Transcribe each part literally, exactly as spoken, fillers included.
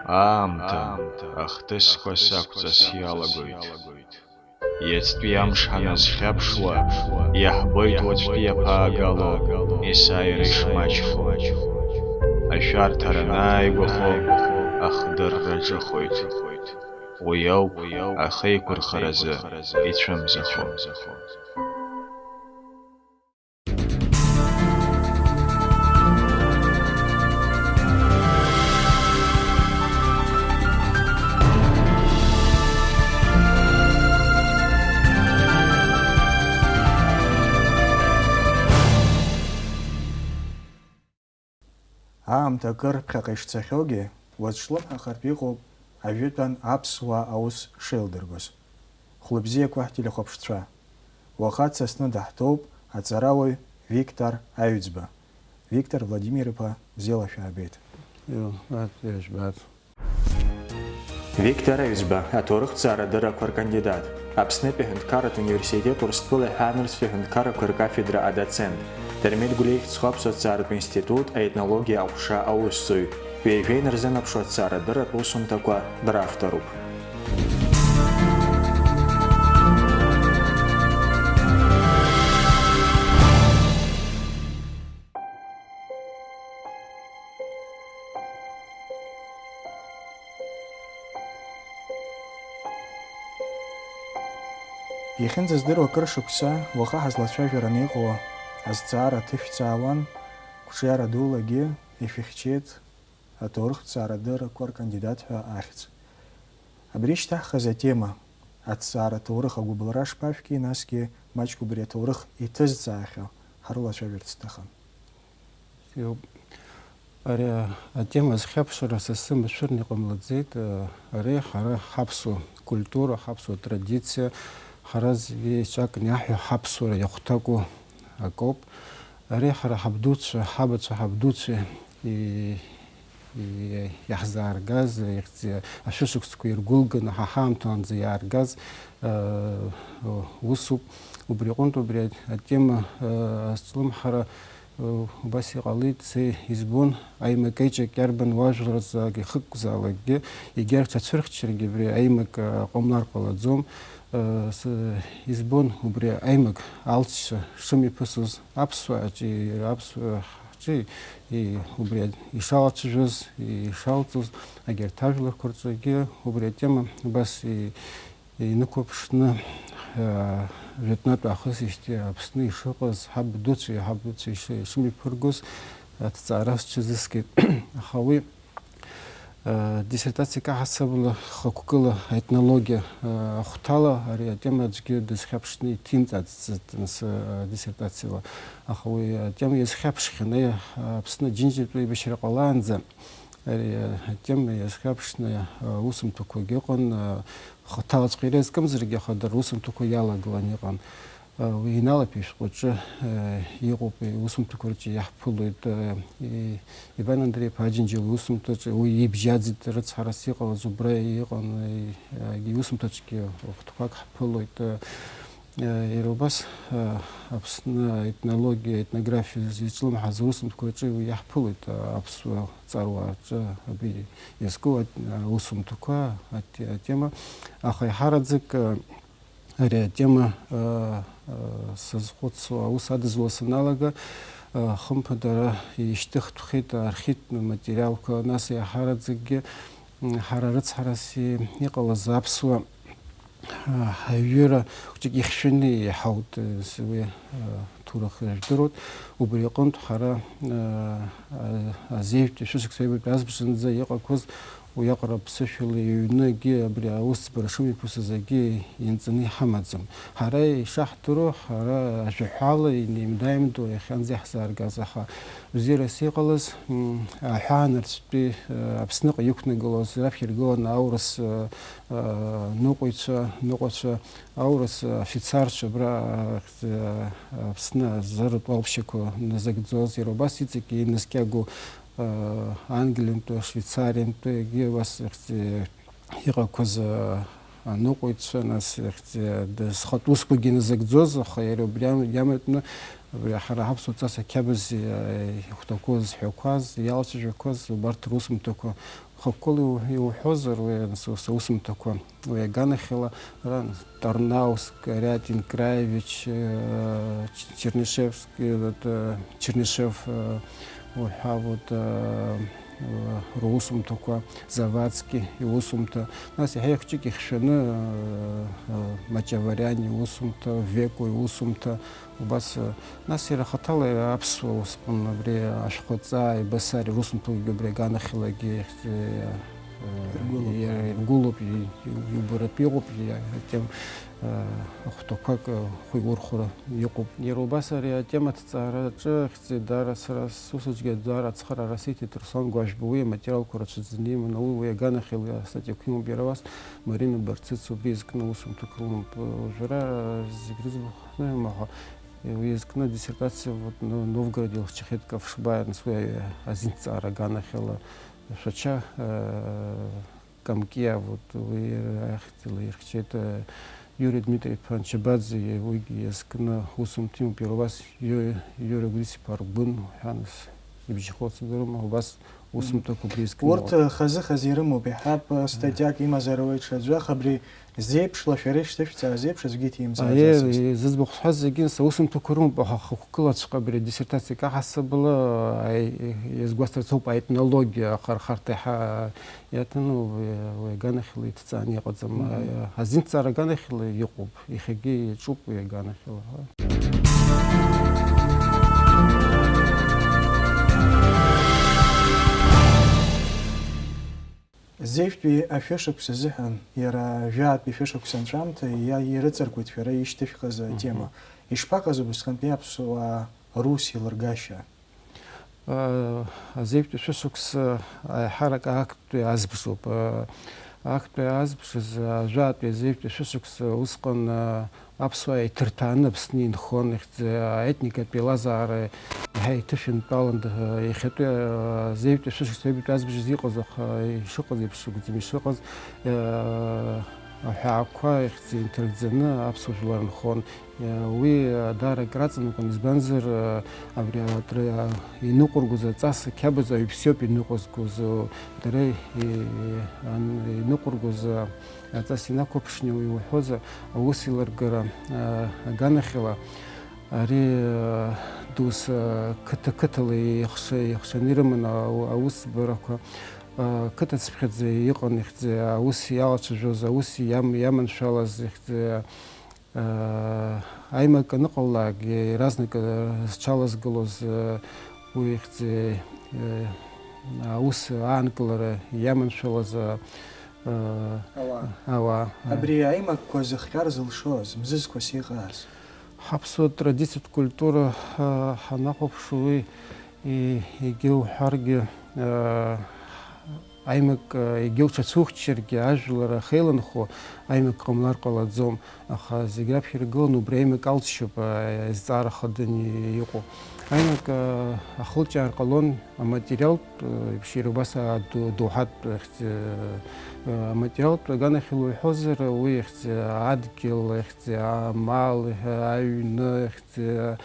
Аамҭа ахҭысқәа сақәҵас иалагоит. Иацтәи амш ҳаназхьаԥшуа, иаҳбоит уаҵәтәи иаԥаагало есааира ишмаҷхо. Ашәарҭара анааигәахо, ахдырра ҿыхоит. Уи ауп ахеиқәырхаразы ицәымзахо. Аамҭа акыр ԥхьаҟа ишцахьоугьы, уаҵәлымҳахартә иҟоуп ажәытәан аԥсуаа аус шеилдыргоз. Хәлыбзиақәа ҳтелехәаԥшцәа. Уаха дсасны даҳҭоуп аҵарауаҩ Виктор Аҩӡба. Виктор Владимир-иԥа, бзиала шәаабеит. Иу, бааҭ, ижәбааит. Виктор Аҩӡба, аҭоурыхҭҵаара адыррақәа ркандидат, Аԥснытәи аҳәынҭқарратә университет Урыстәылеи аҳәаанырцәтәи аҳәынҭқаррақәеи ркафедра адоцент, Дырмит Гәлиа ихьӡ зху аԥсуа ҭҵааратә институт аетнологиа аҟәша аусзуҩ, ҩажәа инарзынаԥшуа аҭҵаарадырратә усумҭақәа дравторуп. Иахьынӡаздыруа акыр шықәса уаха ҳазлацәажәараны иҟоу азҵаара ҭышәҵаауан, қәҿиара дулагьы ишәыхьчеит аҭоурыхҭҵаара адыррақәа ркандидат ҳәа ахьӡ. Абри ишьҭаҳхыз атема, аҭҵаара аҭоурых агәыбылра шԥашәки, насгьы маҷк убри аҭоурых иҭызҵаахьоу ҳрылацәажәарц сҭахын. Иоуп. Ари атема азхьаԥшра са сымацәырны иҟамлаӡеит. Ари ҳара ҳаԥсуа культура, ҳаԥсуа традициа, ҳара зегьы еицәакны иаҳҳәо ҳаԥсуара иахәҭаку акоуп. Ари ҳара ҳабдуцәа, ҳабацәа, ҳабдуцәа и-, и-, иаҳзааргаз, ихьӡ-, ашәышықәсқәа иргәылганы ҳа ҳаамҭанӡа иааргаз, э, усуп. Убри аҟынтә убри атема, э, азҿлымҳара, э, убас иҟалеит, са избон, аимак-еиҿак иарбан уажәларзаалак ихықәзаалакгьы, егьа рҽацәырхьчаргьы абри аимак, э, ҟамлар ҟалаӡом. Э, с-, избон убри аимак алҵшьа шымҩаԥысыз аԥсуааҿы, аԥсуааҿы, и-, убри ишалацәажәоз, ишалҵыз, егьырҭ ажәларқәа рҿгьы убри атема убас и-, инықәыԥшны, э, жәытәнатә аахысижьҭеи Аԥсны ишыҟаз ҳаб дуцәеи ҳаб дуцәеи иши-, ишымҩаԥыргоз аҭҵаара сҽазыскит. Аха уи Диссертациак аҳасабала хықәкыла аетнологиа ахәҭала ари атема аӡәгьы дысхьаԥшны иҭимҵацызт, нас, диссертациала. Аха уи атема иазхьаԥшхьан, аи, Аԥсны Џьынџьтәи аибашьра ҟалаанӡа ари атема иазхьаԥшны аусумҭақәагьы ыҟан, хаҭалаҵәҟьа иара иазкымзаргьы, аха дара русумҭақәа иалагылан иҟан. Уи иналатәи ашәҟәаҿы, э, иҟоуп, иусумҭақәа рҿы иаҳԥылоит, э, и-, Иван Андреи-иԥа Аџьынџьал иусумҭаҿы уи ибжьаӡит рыцҳарас иҟалаз, убра иҟан, э, иусумҭаҿгьы хәҭқәак ҳԥылоит. Э, э, иара убас, э, Аԥсны аетнологиа, аетнографиа зызҿлымҳаз аусумҭақәа рҿы уи иаҳԥылоит, э, аԥсуа ҵаруаа рҿы абри иазку ат-, аусумҭақәа ат-, атема. Аха иаҳараӡак, э, Ари атема, а, а, сазхәыцуа, аус адызуа саналага, а, хымԥадара ишьҭыхтәхеит архивтә материалқәа, нас иаҳараӡакгьы, м, ҳара рыцҳарас и-, иҟалаз аԥсуа, а, ҳаҩыра хәҷык ихьшәаны иаҳаут, э, с-, уи, а, ҭоурых жәдыруеит. Убри аҟынтә ҳара, а, а, азеижәтәи шәышықәса аҩбатәи азбжанӡа иҟақәаз уиаҟара ԥсышәала иҩны акгьы, абри аусӡбара шымҩаԥысыз акгьы инҵаны иҳамаӡам. Ҳара ишаҳдыруа, ҳара ажәаҳәала инеимда-ааимдо иахьанӡа иаҳзааргаз, аха бзиарас иҟалаз, м, аҳәаанырцәтәи, э, Аԥсныҟа иқәнагылоз, раԥхьа иргыланы аурыс, э, э, ныҟәицәа, ныҟәацәа, аурыс афицарцәа абра, э, Аԥсны азаратә уалԥшьақәа назыгӡоз, иара убас иҵегьы инаскьагоу, э, Англиантәи, Швеицариантәи, егьи убас, э, иҟақәаз, э, аныҟәаҩцәа, нас, ихьӡ-, д-, схатә усқәагьы иназыгӡоз, аха иара убри ам-, иаматәны, абри ҳара ҳаԥсуа ҵас ақьабз, э, ихәҭақәоу зҳәақәаз, иалацәажәақәаз, убарҭ русумҭақәа, хықәкыла иу-, иуҳәозар, уи, нас, ус аусумҭақәа, уи аганахьала, ара, Тарнауск, Ариатин, Краевич, э, Ч-, Чернышевски, вот, э, Чернышев, э, уҳәа, вот, э, э, русумҭақәа, Завадски иусумҭа, нас иаҳа ихәҷык ихьшәаны, э, э, Мачавариани иусумҭа, Веко иусумҭа, убас, э, нас иара хаҭала аԥсуа усҟан абри ашәҟәы ҵаа, ибасари русумҭагьы убри аганахьалагьы ихьӡ-, э, э, Иргәылоуп. Иара иргәылоуп, и-, и-, иубаратәы иҟоуп, и-, атем-, э, ахәҭақәак, э, хәы иурхәра иҟоуп. Иара убас ари атема аҭҵаараҿы ахьӡ-, даара сара сусаҿгьы даара ацхыраара сиҭеит Руслан Гәажәба, уи аматериалқәа рацәаӡаны иман, уи, уи аганахьала астатиақәа имоуп иара убас, Марина Барцыц убри изкны усумҭак лымоуп. Уажәра зегь рыӡбахә хнымҳәа, уи изкны диссертациа, вот, Но-, Новгород илыхьчахьеит Кафшбаиа, нас уи азинҭҵаара аганахьала Шәача, э, Камкиа, вот, уи ахьӡала ирыхьчеит, э, Иури Дмитри-иԥа Нчабаӡе, уигьы иазкны усумҭа имоуп, иара убас Иу-, Иури Гәдис-иԥа Аргәын, уҳәа, нас, ибжьахо сыздыруам, убас усумҭақәа убри изкны. Урҭ, э, хазы-хазы ирымоуп, иаҳҳәап, э, статиак имазар ауеит ҽаӡәы, аха абри зеиԥшла шәара ишҭышәҵааз еиԥш аӡәгьы иҭимҵааӡацызт. Аиеи, зыӡбахә сҳәаз зегьы, нас, аусумҭақәа рымоуп, аха хықәкылаҵәҟьа абри адиссертациа каҳасабала, аи-, иазгәасҭарц ауп, аетнологиа ахархарҭа иаҳа иаҭану, уи, уи аганахьала иҭҵааны иҟаӡам. Мгм. А-, азинҭҵаара аганахьала иҟоуп, иахьагьы иаҿуп уи аганахьала. Зеижәтәи ашәышықәса азыҳәан, иара жәаатәи шәышықәса анҵәамҭа иа-, ирыҵаркуеит шәара ишьҭышәхыз атема. Мгм. Ишԥаҟаз убысҟантәи аԥсуаа рус еилыргашьа? Э, азеижәтәи шәышықәса аиҳарак актәи азбжоуп. Э, актәи азбжаз, ажәаатәи азеижәтәи шәышықәса усҟан, э, аԥсуаа иҭырҭәааны Аԥсны инхон, ихьӡ-, аетникатә еилазаара иаҳа иҭышәынтәалан, э, иахьатәи, э, азеижәтәи шәышықәса аҩбатәи азбжаз иҟаз, аха ишыҟаз еиԥш акәӡам ишыҟаз, э, аҳәаақәа ихьӡ-, инҭыргӡаны аԥсуа жәлар нхон. Уи даара акраҵанакуан, избанзар, абри атра-, иныҟәыргоз аҵас ақьабз аҩбзиоуп иныҟәызгоз, дара и-, ан-, иныҟәыргоз аҵас инақәырԥшны иуҳәозар, аус еилыргара аганахьала, ари дус қыҭа-қыҭала ихш-, ихшаны ирыман ау-, аусбарақәа, қыҭацыԥхьаӡа иҟан ихьӡ-, аус иалацәажәоз, аус иам-, иаманшәалаз ихьӡ-, Аимак аныҟалалак, иаразнак, э, зҽалазгылоз, э, уи ихьӡ-, э, аус аанкылара иаманшәалаз, э, Ауаа. Ауаа. Абри аимакқәа зыхҟьар зылшоз, мзызқәас иҟаз? Ҳаԥсуа традициатә культура, э, ҳанахәаԥш, уи и-, егьа уҳәаргьы, э, Аимак, э, егьа уҽацәухьчаргьы, ажәлар ахьеиланхо, аимак ҟамлар ҟалаӡом, аха зегь раԥхьа иргыланы убри аимак алҵшьоуп, э, азҵаара хаданы иҟоу. Аимак, э, ахылҿиаар ҟалон аматериалтә, э, еиԥш, иара убас аду-, адоуҳатә ихьӡ-, э, аматериалтә аганахьала уҳәозар, уи ихьӡ-, адгьыл ихьӡ-, амал, аҩны ихьӡ-,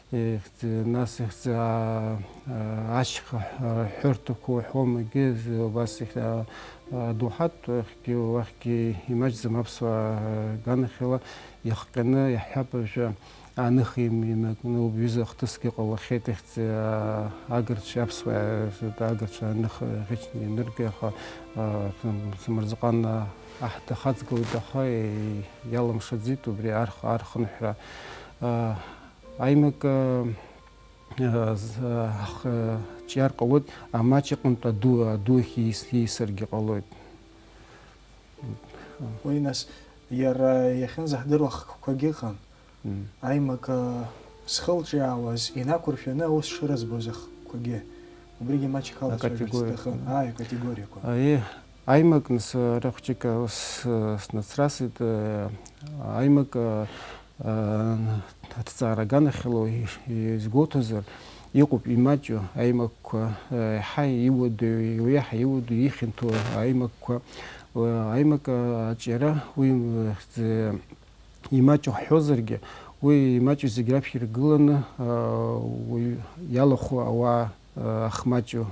Ихьӡ-, нас ихьӡ-, а, а, ашьха, а, ҳәырҭақәа уҳәом, егьи з-, убас ихь-, а, а, доуҳатә ахьгьы, уахьгьы имаҷӡам аԥсуаа, а, ганахьала иахҟьаны иаҳҳәап, уажәы аныха им-, имакны убҩыза ахҭысгьы ҟалахьеит, ихьӡ-, а, агырцәа, аԥсуаа, а, агырцәа аныха ӷьычны ианырга, аха, а, Самырзаҟан, а, аҳ дахаҵгылеит, аха и-, иалымшаӡеит убри арх-, архынҳәра. А, Аимак, э, э, з-, э, ах-, э, ҿиар ҟалоит, амаҷ аҟынтә аду, аду ахь иис-, иисыргьы ҟалоит. Уи нас, иара иахьынӡаҳдыруа ахкқәагьы ыҟан. Мм. Аимак, э, зхылҿиаауаз инақәыршәаны аус шырыӡбоз ахкқәагьы. Убригьы маҷк алацәажәарц акатегориақәа. Сҭахын. Ааи, акатегориақәа. Аиеи. Аимак, нас, ара хәҷык, а, с-, снацрасит, э, аимак, а, а, аҭҵаара аганахьала и-, изгәоуҭозар, иҟоуп имаҷу аимакқәа, э, еиҳа иуадаҩу, уеиҳа иуадаҩу, ихьанҭоу аимакқәа, Аимак аҿиара, уи, э, хьӡы имаҷу ҳҳәозаргьы, уи имаҷу зегь раԥхьа иргыланы, э, уаҩ иалахәу ауаа, э, ахмаҷу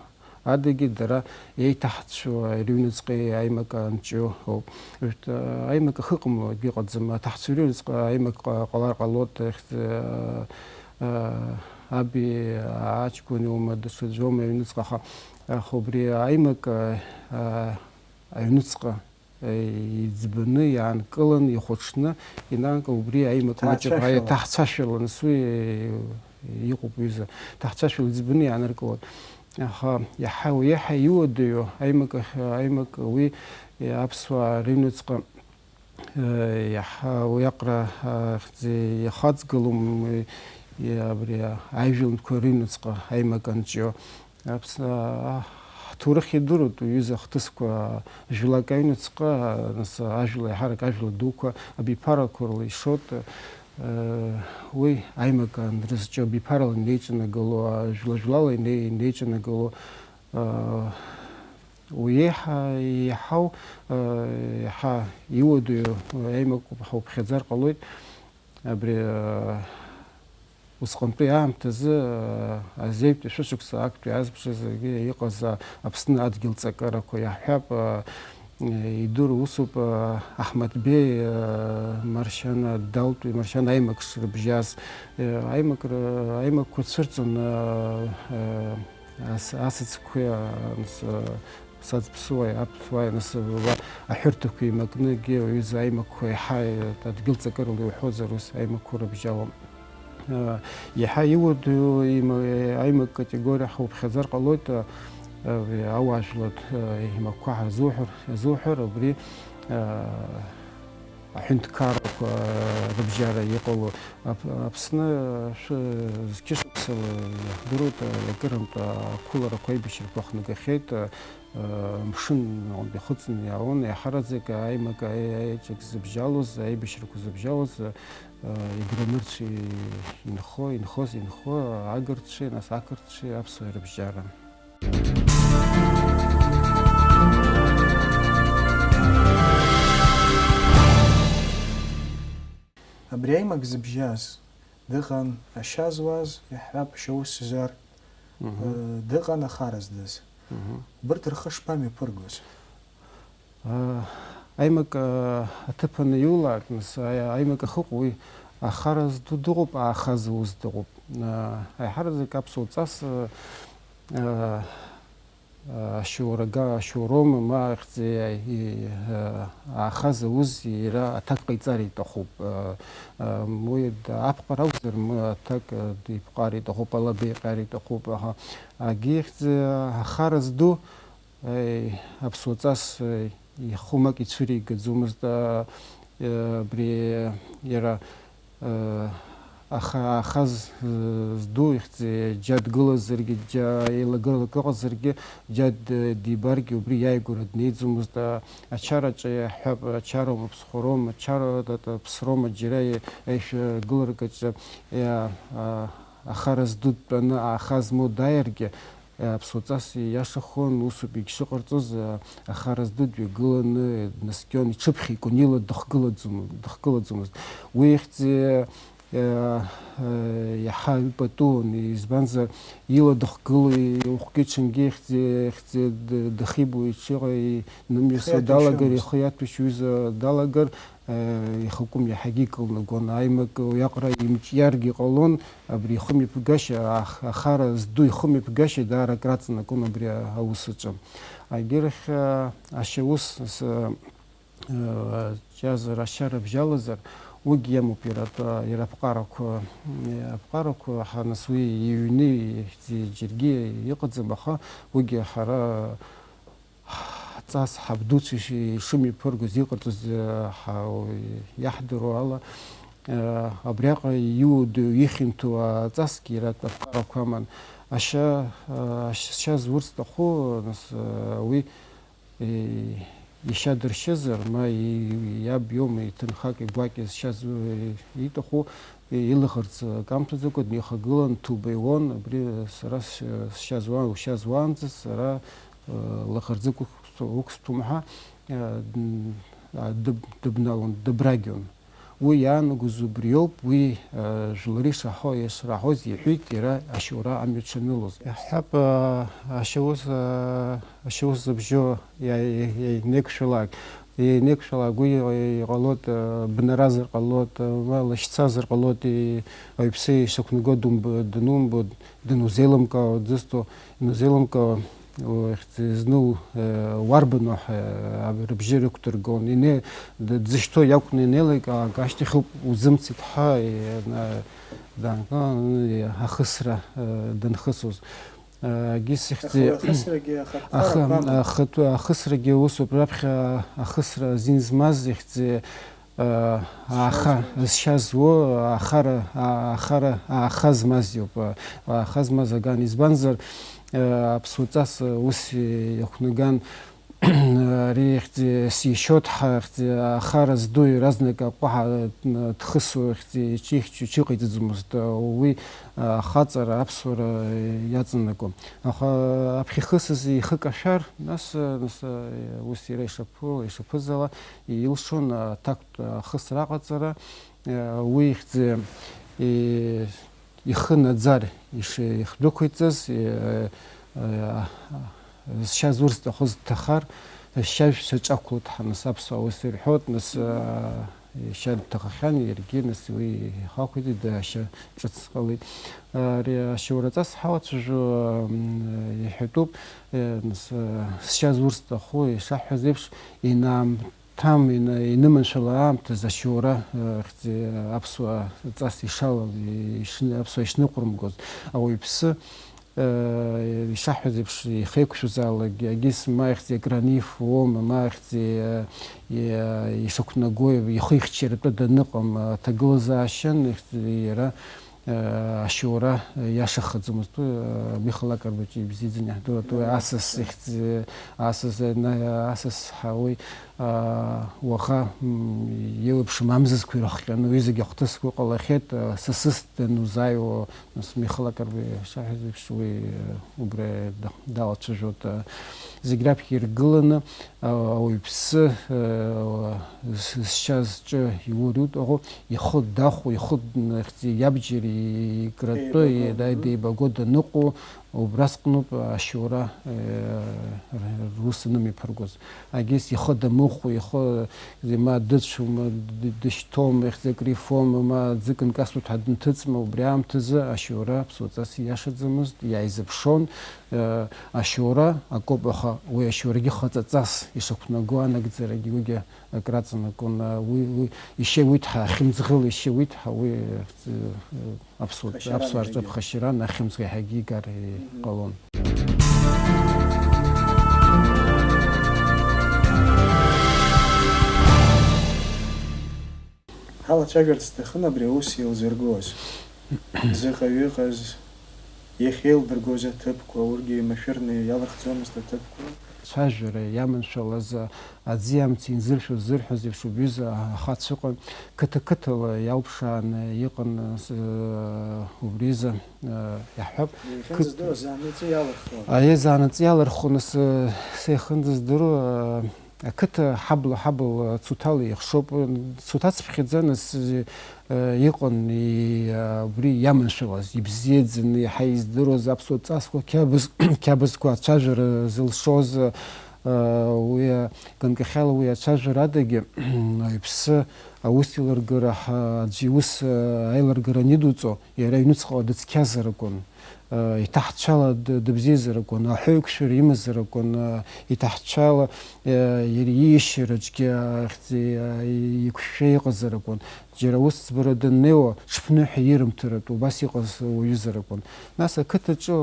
адагьы дара еиҭаҳцәу рыҩныҵҟа аимак анҿио ауп. Э, аимак ахы ыҟамло акгьы ыҟаӡам, аҭаҳцәа рыҩныҵҟа аимак ҟа-, ҟалар ҟалоит, э, хьӡы, э, э, аби аҷкәыни ума даҽаӡәоума аҩныҵҟа, аха, аха убри аимак, э, э, аҩныҵҟа иӡбаны, иаанкылан, ихәаҽны, инанкыл убри аимак маҷуп, Ҭаацәашәала. Ҭаацәашәала, нас уи иҟоуп, ҩыза. Ҭаацәашәала иӡбаны иааныркылоит. Аха иаҳа, уи иаҳа иуадаҩу аимак ахь, аимак уи аԥсуаа рыҩнуҵҟа, э, иаҳа уи аҟара, э, хьӡы ихаҵгылом, уи, и-, абри ажәлантәқәа рыҩнуҵҟа аимак анҿио. Аԥс-, а, ҳҭоурых идыруеит, уҩыза ахҭысқәа жәлак аҩнуҵҟа, нас ажәла, еиҳарак ажәла дуқәа абиԥарақәа рыла ишоит, э, уи аимак анрызҿио абиԥарала инеиҿанагыло, ажәла-жәлала инеи-, инеиҿанагыло, э, уи еиҳа, еиҳау, э, еиҳа иуадаҩу аимак ҳауԥхьаӡар ҟалоит. Абри, э, усҟантәи аамҭазы, э, азеитә шәышықәса актәи азбжазгьы иҟаз, э, Аԥсны адгьыл ҵакырақәа иаҳҳәап, э, идуру усуп, э, Аҳмаҭбеи, э, Маршьана Далтәи Маршьана аимак шрыбжьаз, э, аимак ры-, аимакқәа цәырҵон, э, э, ас-, асыцқәеи, э, анс-, э, Саӡԥсуааи аԥсуааи анысыжәла, аҳәырҭақәа еимакны, егьи аҩыза аимакқәа еиҳа, адгьыл ҵакырала иуҳәозар, ус аимакқәа рыбжьалом. Э, иаҳа иуадаҩу има-, аимак категориа ҳауԥхьаӡар ҟалоит, э, э, ауаажәлатә, э, еимакқәа ҳазуҳәар, иазуҳәар, убри, э, аҳәынҭқаррақәа рыбжьара иҟало Ап-, Аԥсны шәы-, зқьышықәсала иаҳдыруеит, акырынтә ақәыларақәа, аибашьрақәа хнагахьеит, мшын аҟынтә ихыҵны иаауан, еиҳараӡак аимак аи-, аиҿак зыбжьалоз, аибашьрақәа зыбжьалоз, игранырцәа инхо, инхоз инхо, агырцәеи, нас ақырҭцәеи аԥсуааи рыбжьара. Абри аимак зыбжьаз дыҟан, ашьа зуаз, иаҳҳәап, Шьоус Сезар, Мгм. э, дыҟан ахара здыз. Мгм. Убырҭ рхы шԥамҩаԥыргоз? Э, аимак, э, аҭыԥаны иулак, нас, аи-, аимак ахыҟоу уи ахара зду дыҟоуп, аахаза ус дыҟоуп. Э, аиҳараӡак аԥсуа ҵас, э, э, ашьоурага, ашьоурома, ма ахьӡи, и, э, аахаза ус иара аҭак ҟаиҵар иҭахуп. Э, э, уи д-, аԥҟара акәзар, ма аҭак, э, диԥҟар иҭахуп, алаба иҟьар иҭахуп. Аха агьи ихьӡи ахара зду, Еи, аԥсуа ҵас, еи, ихы умак ицәыригаӡомызт, а, е, абри иара, е, аха-, аахаз, е, зду ихьӡи, џьа дгылазаргьы, џьа еилагылак ыҟазаргьы, џьа д-, дибаргьы убри иааигәара днеиӡомызт, а, ачараҿы иаҳҳәап, ачароума, ԥсхәыроума, ачара, т-, т-, ԥсроума, џьара е-, аишәа гыларак аҿы, е, а, ахара зду дтәаны аахаз моу дааиргьы, Аԥсуа ҵас ииашахон, усоуп егьшыҟарҵоз, ахара зду дҩагыланы днаскьон, иҽыԥхьакуан, ила дыхгылаӡом-, дыхгылаӡомызт. Уи ихьӡ, иаҳа ипатуон, избанзар, ила дыхгыло, ухәгьы-ҽынгьы ихьӡ, ихьӡ д-, дахибо, иҽыҟа инымҩасуа далагар, ихы иаҭәашьа ҩыза далагар, Ихы акәым, иаҳагьы икылнагон, аимак уиаҟара имҿиаргьы ҟалон, абри ихымҩаԥгашьа, ах-, ахара зду ихымҩаԥгашьа даара акраҵанакуан абри аус аҿы. Агьырахь, ашьаус, с-, ҷазар, ашьа рыбжьалазар, уигьы иамоуп иара атәы, иара аԥҟарақәа, аԥҟарақәа, ҳа, нас уи иҩны, зи-, џьаргьы иҟаӡам, аха уигьы ҳара Ҳҵас ҳабдуцәа иши-, ишымҩаԥыргоз, иҟарҵоз, э, ҳа-, иаҳдыруа ала, э, абриаҟара иуадаҩу, ихьанҭоу аҵасгьы иара аԥҟарақәа аман. Ашьа, э, ашьа зурц сҭаху, нас, э, уи, э, ишьа дыршьызар, ма и-, иаб иоума, иҭынхак, игәакьа зшьа зу-, э, иҭаху, э, илаӷырӡ камҭәаӡакәа днеихагылан, ҭуба иуон, абри сара сшьа, сшьа зуан, ушьа зуанӡа сара Лаӷырӡык уқәсҭ-, уқәсҭәым ҳәа, дыбналон, дыбрагьон. Уи иаанагоз убриоуп, уи жәлари шаҳо, ишраҳоз иҳәеит иара ашьоура амҩа дшанылоз. Иаҳҳәап, ашьаус, ашьаус зыбжьо иа-, иа-, ианеиқәшәалак, ианеиқәшәалак уи иҟалоит, бнаразар ҟалоит, ма лашьцазар ҟалоит, и-, ауаҩԥсы ишақәнаго думб-, данумбо, данузеилымкаауа, дзысҭо, инузеилымкаауа, Зны уарбану ҳәа рыбжьы рықәдыргон. Ине-, д-, дзышьҭоу иакәны инеилак, а-, ашьҭахь ауп узымцеит ҳәа, е, на-, дан-, ахысра, э, данхысуаз. Э, гьыс ихьӡи-, Ахы-, ахысрагьы, ахырхәара ахы-, агәаман. Ахатәы ахысрагьы усоуп, раԥхьа ахысра азин змаз ихьӡи, Ааха, зшьа зуа. Зшьа зуа, аахара, аахара, ааха змаз иоуп, ааха змаз аган. Избанзар, аԥсуа ҵас ус иақәнаган, ари ихьӡ сишьоит ҳәа, ихьӡ аахара зду иаразнак аҟәаҳа дхысуа, ихьӡ иҽихьчо, иҽыҟаиҵаӡомызт, уи ахаҵара аԥсуара иаҵанакуам. Аха аԥхьа ихысыз ихы кашәар, нас, нас, ус иара ишаԥу-, ишаԥызала, илшон аҭак ахысра аҟаҵара, уи ихьӡ, ихы наӡар ишдәықәиҵаз, зшьа зурц дҭахыз дҭахар, зшьа жәшәа ҿақәлоит ҳәа нас аԥсуаа ус ирҳәоит, нас, ишьа дҭахахьан, иаргьы нас уи ихақәиҵеит, ашьа ҿыц ҟалеит. Ари ашьоура ҵас ҳалацәажәо, иҳәатәуп, нас, зшьа зурц дҭаху ишаҳҳәаз еиԥш, инаам-, Ҭам ина-, иныманшәала аамҭазы ашьоура, э, хьӡи-, аԥсуа ҵас ишалам, ишны-, аԥсуа ишныҟәырмгоз, ауаҩԥсы, э, ишаҳҳәаз еиԥш, ихеиқәшәозаалакгьы, агьыс ма ихьӡи акраны ифуома, ма ихьӡи, э, и-, ишақәнаго, ихы ихьчаратәы даныҟам, аҭагылазаашьан, ихьӡи иара, ашьоура иашахаӡомызт, уи, Михаил Акарбач ибзиаӡаны иаҳдыруеит, уи асас ихьӡ-, асас, на-, асас ҳәа уи, уаха, м, илаԥшым амзызқәа ирыхҟьаны, уи зегь ахҭысқәа ҟалахьеит, сасыс данузааиуа, нас Михаил Акарба ишаҳәаз еиԥш, уи, убра да-, далацәажәоит, зегь раԥхьа иргыланы, Ауаҩԥсы, э, з-, зшьа зҿы иурут, аӷу, ихы дахәо, ихы н-, хьӡи-, иабџьар икратәы, Еибагон, и-, да, мгм. деибаго даныҟоу, убрасҟноуп ашьоура, э, р-, рус анымҩаԥыргоз. Агьыс ихы дамыхәо, ихы, ма дыцәоума, д-, дышьҭоума, ихьӡ акрифома, ма ӡык нкасуеит ҳәа дынҭыҵма, убри аамҭазы ашьоура аԥсуаҵас ииашаӡамызт, иааизыԥшон, Э, ашьоура акоуп, аха уи ашьоурагьы хаҵаҵас ишақәнаго анагӡарагьы уигьы акраҵанакуан. Э, уи, уи ишьеиуеит ҳәа, ахьымӡӷыла ишьеиуеит ҳәа, уи, э, аԥсуа, Ԥхашьаран аԥсуаа рҿы иҳагьы. Ԥхашьаран, ахьымӡӷ иҳагьы игар, э, Мгм. ҟалон. Ҳалацәажәарц сҭахын абри аус еилзыргоз. Заҟаҩы ыҟаз, иахьеилдыргоз аҭыԥқәа, урҭгьы еимашәырны иалырхӡомызт аҭыԥқәа. Цәажәара иаманшәалаз аӡи амци инзыршәоз зырҳәоз еиԥш убри изы ахацәа ыҟан, қыҭа-қыҭала иалԥшааны иҟан, э, убри изы, э, иаҳҳәап. Иахьынӡаздыруа заанаҵы иалырхуан. Аиеи, заанаҵы иалырхуан, ас, э, са иахьынӡаздыруа, э, Ақыҭа ҳабла, ҳабла цуҭала ихшоуп. Цуҭацыԥхьаӡа нас, э, иҟан и-, а, убри иаманшәалаз, ибзиаӡаны иаҳа издыруаз аԥсуа ҵасқәа, қьабз-, қьабзқәа ацәажәара зылшоз, э, уи, а, ганкахьала уи ацәажәара адагьы, ауаҩԥсы аус илыргара ҳа-, аӡәы иус, э, аилыргара анидуҵо, иара аҩнуҵҟала дыцқьазар акәын. Иҭаҳцәала д-, дыбзиазар акәын, аҳәоуқәшәара имазар акәын, иҭаҳцәала, э, иара ииашьараҿгьы, э, хьӡи-, э, иқәшәшәа иҟазар акәын. Џьара аусӡбара даннеиуа, ҽԥныҳәа ирымҭаратәы убас иҟаз уаҩызар акәын. Нас ақыҭаҿы,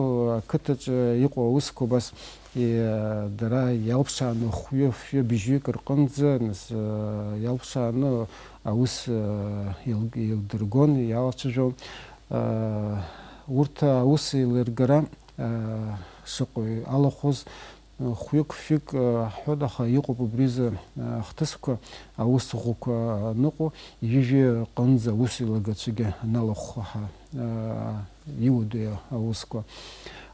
ақыҭаҿы иҟоу аусқәа убас, э, дара иалԥшааны хәҩы-фҩы быжьҩык рҟынӡа, нас, э, иалԥшааны аус, э, еил-, еилдыргон, иалацәажәон. Урҭ аус еилыргара шаҟаҩ алахәыз, хәҩык-фҩык ҳҳәоит, аха иҟоуп убризы ахҭысқәа, аус ӷәӷәақәа аныҟоу, ҩажәи рҟынӡа аус еилагацәагьы аналахәхәа ҳәа иуадаҩу аусқәа.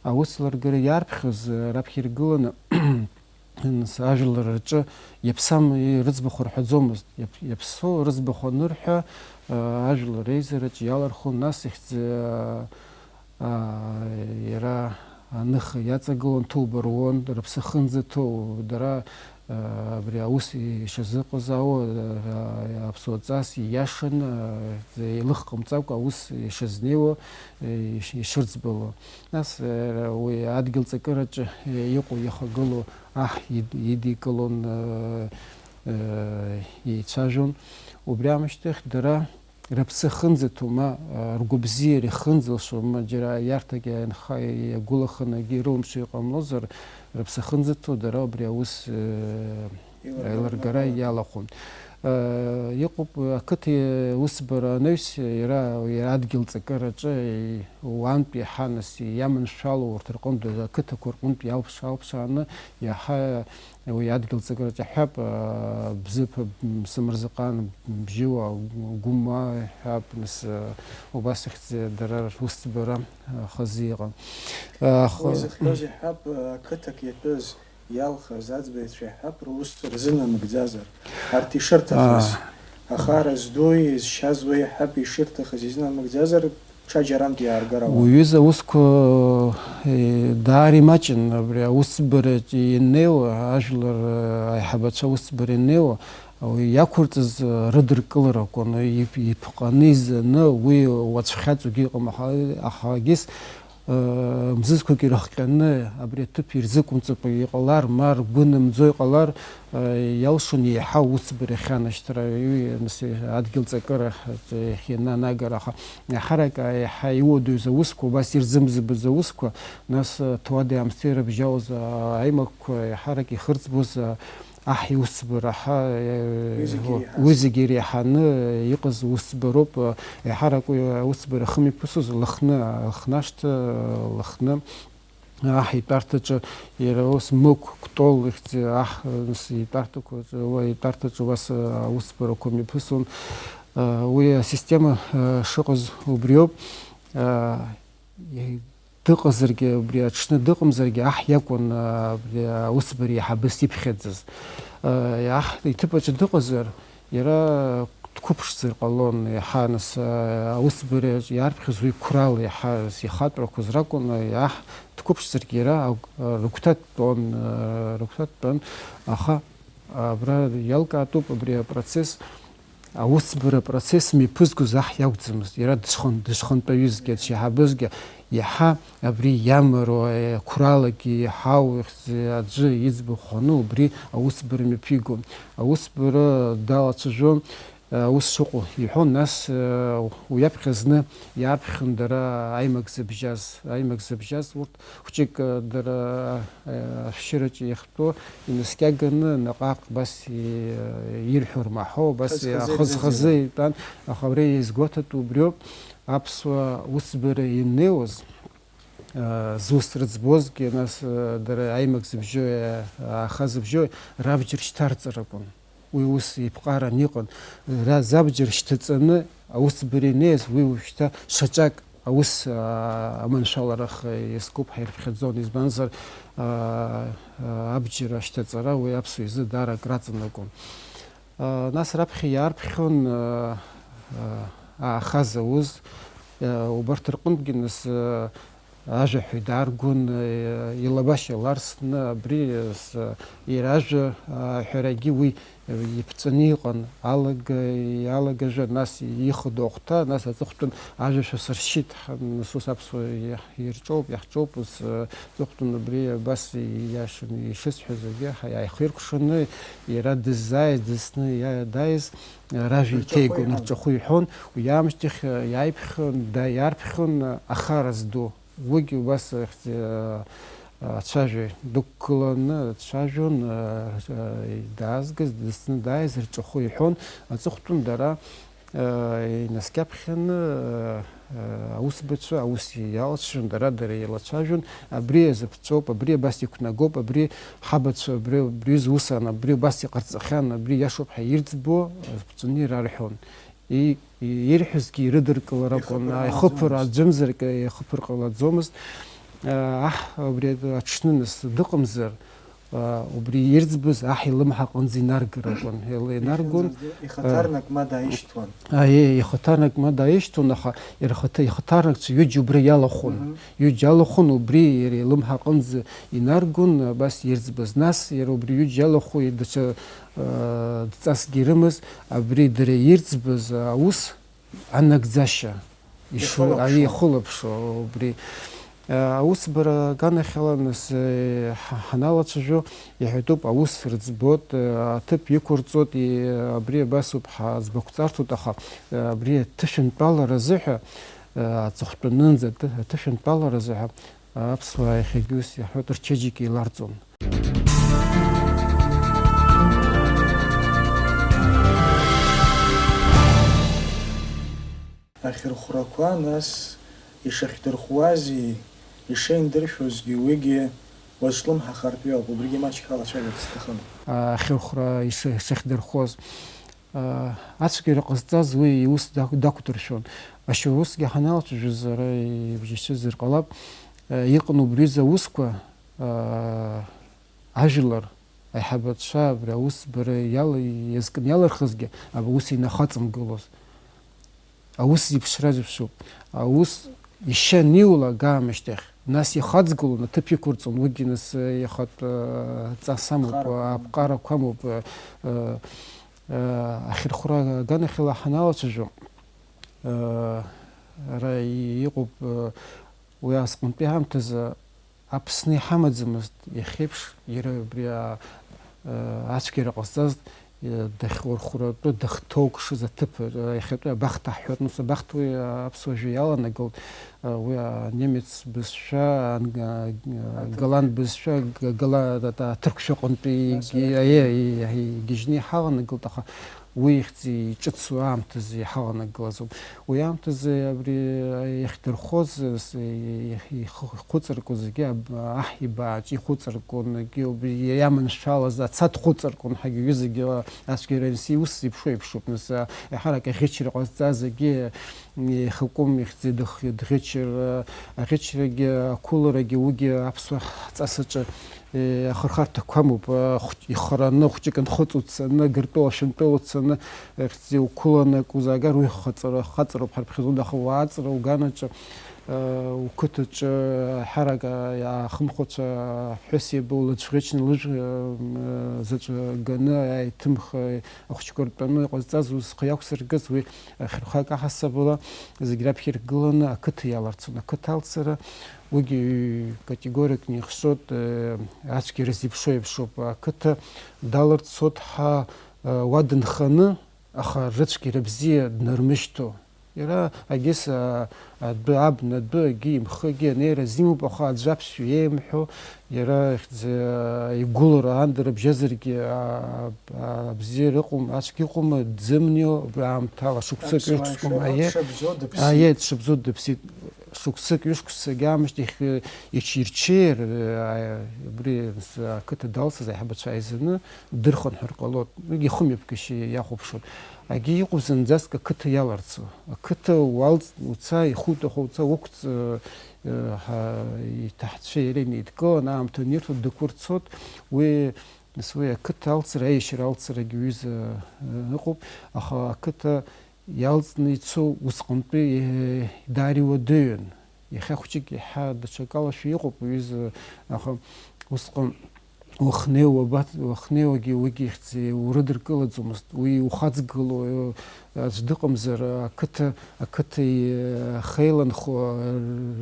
Аус еилыргара иарԥхьоз раԥхьа иргыланы Нас ажәлар рҿы иаԥсам рыӡбахә рҳәаӡомызт. Иаԥ-, иаԥсоу рыӡбахә анырҳәа, ажәлар реизараҿ иалархон, нас ихьӡ-, иара аныха иаҵагылон, ҭоуба руон, рыԥсы ахьынӡаҭоу, дара, абри аус ишазыҟазаауа, аԥсуа ҵас ииашан, еилых ҟамҵакәа аус ишазнеиуа, ишырӡбало. Нас, уи адгьыл ҵакыраҿы иҟоу, иахагылоу аҳ ид-, идикылон, еицәажәон. Убри аамышьҭахь дара рыԥсы ахьынӡаҭоу, ма, ргәабзиара ихьынӡалшо, ма џьара иарҭак иаанха-, иагәылаханагьы ирылымшо иҟамлозар, рыԥсы ахьынӡаҭоу дара убри аус, еилыргара иалахәын. Иҟоуп, ақыҭа усбара анаҩс, иара, иара адгьыл ҵакыраҿы, уантә иаҳа нас иаманшәало урҭ рҟынтә, ақыҭақәа рҟынтә иалԥш-, алԥшааны иаҳа уи адгьыл ҵакыраҿы ҳәап, Бзыԥ, Мсымырзаҟан, Бжьыуа, Гәыма ҳәап, нас, убас ихьӡ-, дара русӡбара хазы иҟан. Уи зыхҟьоз иҳәап, ақыҭак иатәыз, иалхыз аӡбаҩцәа иҳәап, рус рзынамыгӡазар, арҭ ишырҭахыз, ахара зду, изшьаз уи иҳәап, ишырҭахыз изынамыгӡазар, ҽаџьарантә иааргар ауан. Уҩыза аусқәа, э, даара имаҷын, абри аусӡбараҿ ианнеиуа, ажәлар, э, аиҳабацәа аусӡбара ианнеиуа, уи иақәырҵаз, э, рыдыркылара акәын, ип-, иԥҟаны изаны уи уацәхьаҵугьы ыҟам, аха, ахагьыс, э, мзызқәак ирыхҟьаны абри аҭыԥ ирзықәымҵакәа иҟалар, ма ргәы нымӡо иҟалар, иалшон еиҳа аусӡбара иахьанашьҭра, уи, нас, адгьыл ҵакыра иахьананагара, аха еиҳарак еиҳа иуадаҩыз аусқәа, убас ирзымзыбыз аусқәа, нас, ҭауади-аамсҭеи ирыбжьалоз аимакқәа еиҳарак ихырӡбоз аҳ иусӡбара, аҳа, уи зегьы иреиҳаз, уи зегьы иреиҳаны иҟаз усӡбароуп, еиҳарак уи аусӡбара ахьымҩаԥысуаз Лыхны, Лыхнашҭа, Лыхны. Аҳ итәарҭаҿы иара ус Мықә, Кәтол ихьӡ аҳ, нас, итәарҭақәа, уа итәарҭаҿы уа аусбарақәа мҩаԥысон. Уи асистема шыҟаз убриоуп. Дыҟазаргьы, убри аҽны дыҟамзаргьы, аҳ иакәын абри аусбара иаҳабыс иԥхьаӡаз. Аҳ иҭыԥ аҿы дыҟазар, иара дқәыԥшзар ҟалон, иаҳа, нас, аусбараҿ иарԥхьоз уи қәрала иаҳа ихатәрақәаз ракәын, аҳ дқәыԥшзаргьы иара аг-, рыгәҭа дтәон, рыгәҭа дтәан, аха абра иалкаатәуп абри апроцесс, аусбара апроцесс мҩаԥызгоз аҳ иакәӡамызт, иара дышхан-, дышхантәаҩызгьы, дшеиҳабызгьы, иаҳа абри иамароу, еиқәралагьы иаҳау ихьӡ-, аӡәы иӡбахә хәаны убри аусбара мҩаԥигон. Аусбара далацәажәон, аус шыҟоу иҳәон, нас, уи аԥхьа зны иаарԥхьон дара аимак зыбжьаз, аимак зыбжьаз урҭ хәҷык, дара, ашәшьыраҿы иахьтәоу инаскьаганы наҟ-ааҟ абас и-, ирҳәо рмаҳау, абас хаз-хазы хаз-хазы ирзеиӷьу итәан, аха абри иазгәаҭатәу убриоуп. Аԥсуа усбара ианнеиуаз, а, зус рыӡбозгьы, нас, а, дара аимак зыбжьоу, а, аха зыбжьоу рабџьар шьҭарҵаракәын. Уи ус иԥҟаран иҟан. Ра-, забџьар шьҭаҵаны аусбара инеиз, уи уажәшьҭа шьаҿак аус, а, аманшәаларах иазкуп ҳәа ирыԥхьаӡон, избанзар, а, а, абџьар ашьҭаҵара уи аԥсуа изы даара акраҵанакуан. А, нас раԥхьа иаарԥхьон, а, а, аахаз ауз, а, убарҭ рҟынтәгьы нас, а, ажәаҳәаҩ дааргон, а, илабашьа ларсны, абри, а, с-, иара ажәа, а, аҳәарагьы уи иԥҵәаны иҟан, алага, иалагажәа, нас ихадоу ахәҭа, нас аҵыхәтәан ажәа шәасыршьит, ҳа, нас ус аԥсуа иаҳ-, ирҿоуп, иаҳҿоуп, ус, а, аҵыхәтәан убри абас ииашаны ишысҳәаз зегьы ҳа-, иааихиркәшаны, иара дыззааиз, дызны иа-, дааиз, ражәа рҿахәы иҭеигон, иҳәон, рҿахәы иҳәон, уи аамышьҭахь, а, иааиԥхьон, да-, иаарԥхьон, а, ахара зду. Уигьы убас ахьӡ-, а, ацәажәаҩ дықәгыланы дцәажәон, а, а, даазгаз, дызны дааиз рҿахәы иҳәон, аҵыхәтәан дара, а, инаскьаԥхьаны, а, а, аусбацәа аус иалацәажәон, дара, дара еилацәажәон, абри азы ԥҵәоуп, абри абас иқәнагоуп, абри ҳабацәа, абри, абри изы ус ан, абри убас иҟарҵахьан, абри иашоуп ҳәа ирӡбо, а, ԥҵәаны ирарҳәон. И-, и-, ирҳәозгьы ирыдыркылар акәын, ихыԥар ҟалаӡомызт. Ихыԥар аӡәымзаргьы ихыԥар ҟалаӡомызт. Аҳ, убри аҽны нас дыҟамзар, А, убри ирӡбыз аҳ илымҳа аҟынӡа инаргар акәын. Ил-, инаргон, Ихьанҵазы ихаҭарнак ма дааишьҭуан. Аиеи, ихаҭарнак ма дааишьҭуан, аха ирхаҭа-, ихаҭарнакцәа ҩыџьа убра иалахәын. Мгм. Ҩыџьа алахәын, убри иара илымҳа аҟынӡа инаргон, абас ирӡбыз. Нас иара убри ҩыџьа иалахәу даҽа, а, дҵасгьы ирымаз, абри дара ирӡбыз аус анагӡашьа. Ишу-, Ихылаԥшуа. Ари ихылаԥшуа убри. Аусбара аганахьала нас, э, ҳа-, ҳаналацәажәо, иҳәатәуп, аус рыӡбот, э, аҭыԥ иқәырҵот, и-, абри абасоуп, ҳаӡбахәҵарҭоит, аха, э, абри аҭышәынтәалара азыҳәа, э, аҵыхәтәанынӡа аҭы-, аҭышәынтәалара азыҳәа аԥсуаа иахьагьы ус иаҳҳәоит, рчеиџьыка еиларҵон. Ахьырхәрақәа, нас, ишахьдырхәуази ишеиндыршәозгьы уигьы уазҿлымҳахартә иоуп, убригьы маҷк ҳалацәажәарц сҭахын. Ахьырхәра иша-, ишахьдырхәоз, а, ацәгьара ҟазҵаз уи иус дақә-, дақәдыршәон. Ашьаусгьы ҳаналацәажәоз, ара ибжьашьазар ҟалап, а, иҟан убри рзы аусқәа, а, ажәлар аиҳабацәа абри аусбара иала-, иазкны иалырхызгьы, абри аус инахаҵамгылоз. Аус зеиԥшра зеиԥшуп. Аус ишьа аниулак аамышьҭахь, нас ихаҵгылон, аҭыԥ иқәырҵон, уигьы нас, э, ихатә, э, ҵас амоуп, Аԥҟарақәа. Аԥҟарақәа амоуп, э, э, э, ахьырхәра аганахьала ҳаналацәажәо, э, ара и-, иҟоуп, э, уи асҟантәи аамҭазы Аԥсны иҳамаӡамызт иахьеиԥш, иара убри а-, а-, ацәгьара ҟазҵаз, а, дахьурхәратәы, дахьҭоукшаз аҭыԥ, а, иахьатәи абахҭа ҳҳәоит, нас абахҭа уи, а, аԥсуа жәа иаланагалт, а, уи, а, немец бызшәа, ан-, а, а, Аҭыԥ. Голланд бызшәа, г-, гала-, а, а, аҭырқәшәа ҟынтәи Нас иг-, арахь. Аиеи, аиеи, аиеи, игьежьны иҳаланагылт, аха Уи ихьӡ иҿыцу аамҭазы иҳаланагылазоуп. Уи аамҭазы абри иахьдырхоз, с-, ихы-, ихәыҵаркуа зегьы аб-, аҳ ибааҿ ихәыҵаркуан, егьи убри иаманшәалаз аца дхәыҵаркуан, ҳәагьы ҩызагьы ацәгьара иус зеиԥшу еиԥшуп. Нас, а, еиҳарак аӷьычра ҟазҵаз зегьы ихакәым, ихьӡ дых-, дӷьычыр, а, аӷьычрагьы, ақәыларагьы, уигьы аԥсуа ҳҵасаҿы Е, ахырхарҭақәа амоуп, а, хәҷ-, ихараны, хәҷык анхыҵ уцаны, Гыртәыла, Шәантәыла уцаны, ихьӡ уқәыланы акы узаагар, уи хаҵара, хаҵароуп ҳарԥхьаӡо, аха уааҵра уганаҿы, а, уқыҭаҿы, ҳарак, а, иаахымхәацәа, ҳәыс иаба улыцәӷьычны лыжә, а, заҵә ганы, аиҭымх, а, ахәҷқәа ртәаны иҟазҵаз усхы иақәсыргаз, уи ахьырхәак аҳасабала зегь раԥхьа иргыланы ақыҭа иаларцон. Ақыҭа алцара Уигьы категориакны ихшоит, э, ацәгьара зеиԥшу еиԥшуп. Ақыҭа даларцоит ҳәа, э, уа дынханы, аха рыцәгьара бзиа днармышьҭуа. Иара агьыс, а, адәы, абна адәы, агьи имхы, агьи анеира азимоуп, аха аӡә аԥсшәа иеимҳәо, иара ихьӡ-, игәылара аанда рыбжьазаргьы, а, а, абзиара ыҟоума, ацәгьа ыҟоума, дзымнио, абри аамҭала шықәсык Аԥсуаа ҩышықәсык ишыҟоу, аиеи, дшыбзоу дыԥсит. Аиеи, дшыбзоу дыԥсит. Шықәсык, ҩышықәсагьы аамышьҭахь, э, иҽирҽеир, э, абри, а, ақыҭа далсыз аиҳабацәа ааизаны дырхынҳәыр ҟалоит. Уигьы ихымҩаԥгашьа иахәаԥшуан. Агьи иҟоу зынӡаск ақыҭа иаларцо. Ақыҭа уалҵ-, уца, ихуҭаху уца, уқәҵ, э, э, ҳа-, иҭаҳцәа иара инеидкылан, аамҭа анирҭо дықәырцот. Уи, нас уи ақыҭа алцра, аиашьара алцрагьы ҩыза, э, ыҟоуп, аха ақыҭа Иалҵны ицо усҟантәи, е, даара иуадаҩын. Иахьа хәҷык иаҳа даҽакалашәа иҟоуп, уҩыза, аха усҟан уахнеиуа, уахнеиуагьы уигьы ихьӡ урыдыркылаӡомызт. Уи ухаҵгыло, е, аӡә дыҟамзар, ақыҭа, ақыҭа, е, ахеиланхо,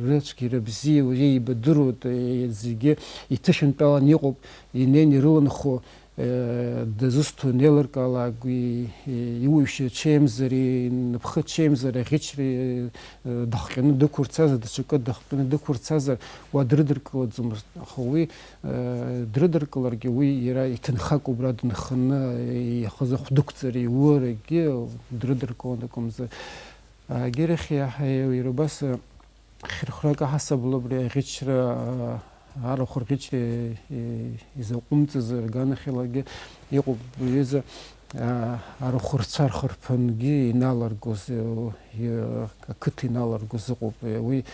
рыцәгьара бзиа, уи еибадыруеит, е, зегьы иҭышәынтәалан иҟоуп, инеины ирыланхо, Э, дызусҭоу неилыркаалак, уи, э, иуаҩшьа ҽеимзар, инапхы ҽеимзар, аӷьычра, э, дахҟьаны дықәырцазар, даҽакы дахҟьаны дықәырцазар, уа дрыдыркылаӡомызт. Аха уи, э, дрыдыркыларгьы, уи иара иҭынхак убра дынханы, э, ихазы хәдықәҵара иуарагьы дрыдыркылон акәымзар. Егьирахь иаҳа иара убас, э, Хьырхәрак аҳасабала абри аӷьычра, а, арахә рӷьычра, е, изаҟәымҵыз рганахьалагьы иҟоуп, уҩыза, а, арахә рцәа рхырԥынгьы иналаргоз, е, е, ақыҭа иналаргоз ыҟоуп. Е, уи,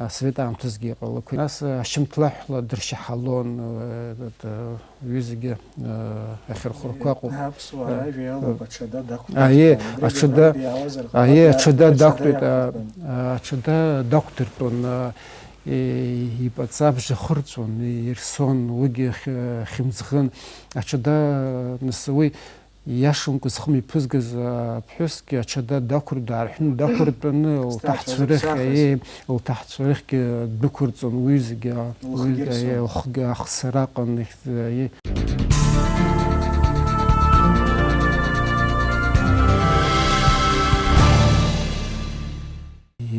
Асовет аамҭазгьы иҟалақәеит. Нас, ашьамҭлаҳәла дыршьаҳалон, э, э, уҩызагьы, э, ахьырхәырқәа ыҟоуп. Аԥсуаа ражәа иалоуп, аҽада дақәтәарц. Аиеи, ҳәа, убригьы аҽада, абрантәи иаауазар, аиеи, ҟалап, аҽада аҽада дақәтәеит, а, иақәтәан. Аҽада дақәдыртәон, а, и-, ипаҵа абжа хырҵәон, и-, ирсон, уигьы хь-, хьымӡӷын. Аҽада, нас, уи Иашамкәа зхы мҩаԥызгаз аԥҳәысгьы аҽада дақәыртә-, даарҳәны дақәыртәаны лҭаҳцәа рыхь, аиеи, лҭаҳцәа рыхьгьы дәықәырҵон уи зегьы, лхгьы аиеи, рсон. Лхгьы ахсара аҟан, аиеи.